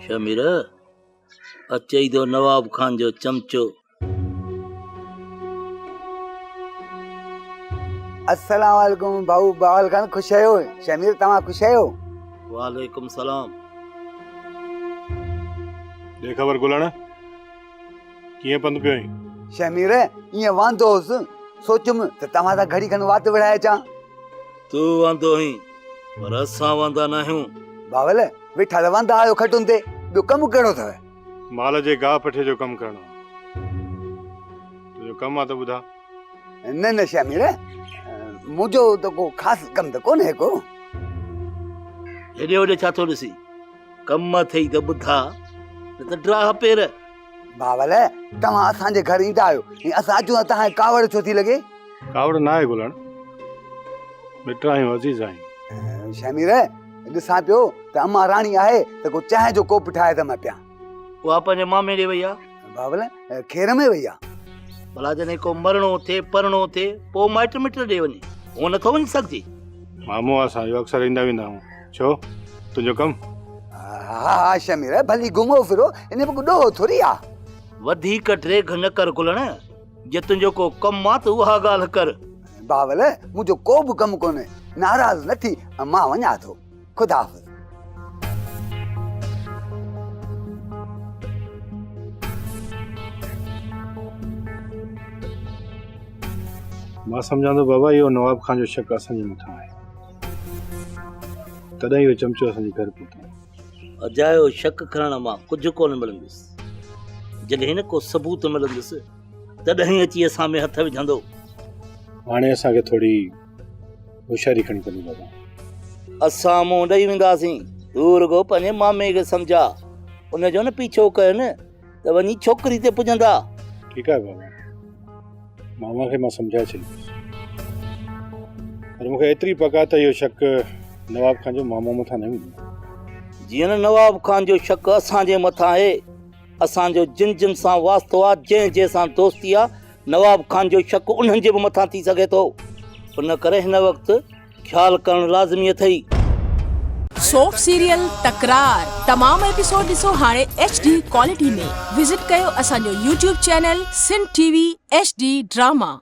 شمير، اچئي ٿو نواب خان جو چمچو. السلام عليڪم ڀائو بهاول خان خوش آهيو؟ شمير توهان خوش آهيو؟ وعليڪم سلام. ڏي خبر گلڻ، ڪيئن پنڌ پيو آهين؟ شمير، ائين واندو هوس، سوچيم ته توهان سان گهڙي کن وات وڙهائي اچان. تون واندو آهين پر اسان واندا ناهيون. بهاول، ويٺا ته واندا آهيو کٽن تي، ٻيو ڪم ڪهڙو اٿو؟ مال جي گاهه پٺي جو ڪم ڪرڻو آهي. تنهنجو ڪم آ ته ٻڌاء. نه نه شهمير، منهنجو ته ڪو خاص ڪم ته ڪونهي ڪو. هيڏي هوڏي ڇا ٿو ڏسين؟ ڪم اٿئي ته ٻڌاء، نه ته ڊاهه پير. بهاول، توهان اسان جي گهر ايندا آهيو ۽ اسان اچون ته توهان کي ڪاوڙ ڇو ٿي لڳي؟ ڪاوڙ ناهي گلڻ، مٽ آهيون، عزيز آهيون. شهمير، ڏسان پيو ته امان راڻي آهي ته ڪو چانهه جو ڪوپ ٺاهي ته مان پيان. اها پنهنجي مامي ڏي وئي آ. بابل، کير ۾ وئي آ. ڀلا جڏهن ڪو مرڻو ٿئي پرڻو ٿئي پوء مائٽ مٽ ڏي وڃي، هونء نٿو وڃي سگهجي. مامو آ اسان جو، اڪثر ايندا ويندا آهيون. ڇو، تنهنجو ڪم؟ ها ها شمير، ڀلي گهمو ڦرو، ان ۾ ڪو ڏوهه ٿوري آ. وڌيڪ ڊيگهه نه ڪر گلڻ، جي تنهنجو ڪو ڪم آ ته اها ڳالهه ڪر. بابل، منهنجو ڪو به ڪم ڪونهي، ناراض نه ٿي، مان وڃان ٿو. خدا حافظ. مان سمجهان ٿو بابا اهو نواب خان جو شڪ اسان جي مٿان آهي تڏهن اهو چمچو اسان جي گهر پهتو. اجايو شڪ کڻڻ مان ڪجهه ڪونه ملندس. جڏهن نه ڪو ثبوت ملندس تڏهن اچي اسان ۾ هٿ وجهندو. هاڻي اسان کي ٿوري هوشياري کڻي پوندي بابا. اسان منهن ڏئي وينداسين. تون رڳو پنهنجي مامي کي سمجهاء. ان جو نه پيڇو ڪيو نه ته وڃي ڇوڪري تي پڄندا. ٺيڪ آهي بابا. ماما کي مان سمجهائي ڇڏيندس. پر مون کي ايتري پڪ آهي ته اهو شڪ نواب خان جو مامو مٿان نه ويندو. جيئن نه نواب خان جو شڪ اسان جي مٿان آهي. اسان جو جن جن سان واسطو آ، جنهن جنهن سان دوستي آ، نواب خان جو شڪ انهن جي به مٿان ٿي سگهي ٿو. ان ڪري هن وقت خيال ڪرڻ لازمي اٿئي. سوپ سيريل تڪرار تمام ايپيسوڊ ڏسو هاڻي ايڇ ڊي ڪوالٽي ۾ وزٽ ڪيو اسان جو YouTube channel Sindh T V H D drama.